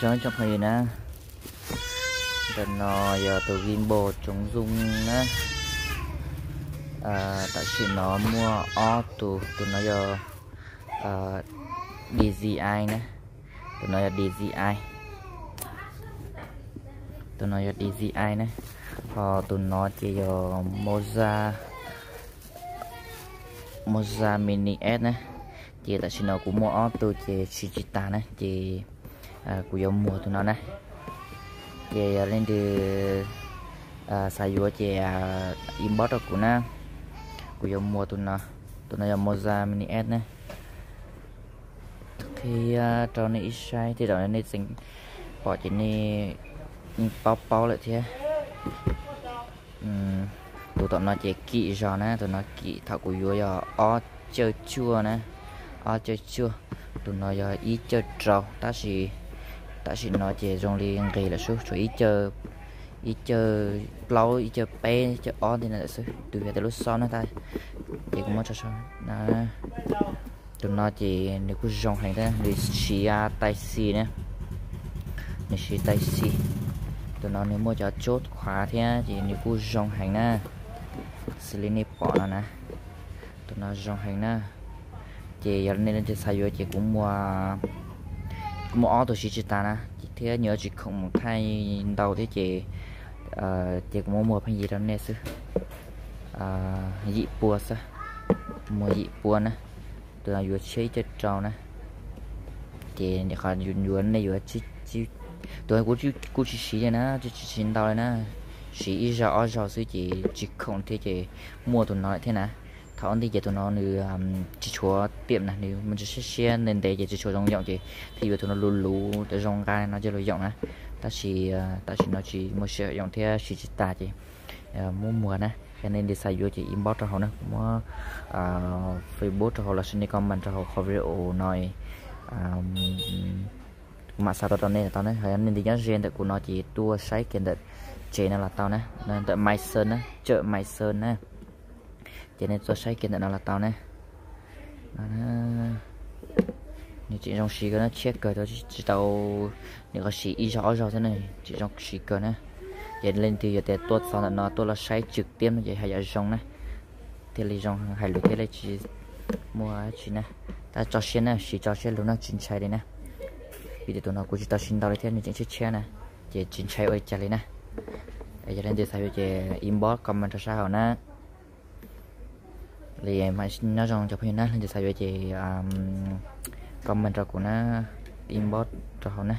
Chào các bạn na, ntawm no yog tus Gimbal chống rung na. Tam sim no muaj ob tug, tus no yog DJI na, tus no yog DJI, tus no yog DJI na, ho tus no ces yog Moza, Moza Mini S na. Ces tam sim no kuv muaj ob tug ces siv tsis tas na ces kuv yuav muag tus no na. Ces yog leej twg xav yuav ces inbox rau kuv na, kuv yuav muag tus no. Tus no yog Moza Mini S na. Qhia rau nej ib saib, tej zaum nej tseem pom ces nej yeej paub paub lawm thiab. Tus tom no ces kim zog na, tus no kim, thaum kuv yuav yog ob cawj cuaj na, ob cawj cuaj. Tus no yog ib cawj rau, tab sis tam sim no ces zoo li nqis lawm xwb, tshuav ib cawj plaub, ib cawj peb, cawj ob ntawm xwb, tus yog tias lub xob na, ces kuv muab tso so na. Tus no ces nws kuj zoo heev thiab, nws siv Type-C na, nws siv Type-C. Tus no nws muaj cov cuab khuav thiab ces nws kuj zoo heev na, xws li nej pom no na. Tus no zoo heev na. Ces yog nej leej twg xav yuav ces kuv muaj, kuv muaj ob tug siv tsis tas na, thiab nws tsis khoom mus thaij ntau thiab ces, ces kuv muab muag pheej yig rau nej xwb. Yim pua xwb, muag yim pua na. Tus no yuav tshiab ib cawj rau na. Ces qhov yuav nej yuav, tus kuv kuj tsis siv li na, tsis siv ntau li na, siv ib zaug ob zaug xwb ces tsis khoom thiab ces muaj tus no lawm thiab na. Thaum ua ntej ces tus no nws tsis tshuav tiam na, nws muaj siab siab ntev ntev ces tsis tshuav zoo yoom ces thiaj yuav tus no luv luv zoo nqa no coj los yoom na. Tab sis tam sim no tsis muaj sij hawm yoom thiab siv tsis tas ces muab muag na. Qhia nej leej twg xav yuav ces inbox rau hauv na, kuv muab Facebook rau hauv los sis nej comment rau hauv qhov video no, kuv mam xa tuaj rau nej tau na. Yog nej leej twg nyob ze ntawm kuv no ces tuaj saib kiag ntawm tsev no los tau na, ntawm Mai Xeej na, chợ Mai Xeej na. Ces nej tuaj saib kiag ntawm no los tau na. Nws tseem zoo siv kawg na, tshiab kawg, tsis tau, nws qhov siv ib zaug ob zaug xwb na, tseem zoo siv kawg na. Ces leej twg yog tias tuaj txog ntawm no tuaj los saib tswm tiab no ces haj yam zoo na, thiaj li zoo hais lus thiab li tsis muaj dab tsi na. Tab tso siab na, siv tso siab lug na, tsis ntshai li na. Vim tias tus no kuv tsis tau siv ntau li thiab nws tseem tshiab tshiab na, ces tsis ntshai ua li cas li na. Yog leej twg xav yuav ces inbox comment rau sab hauv na. Li nyob zoo cov phooj ywg na, leej twg xav yuav ces comment rau kuv na, inbox rau hauv na.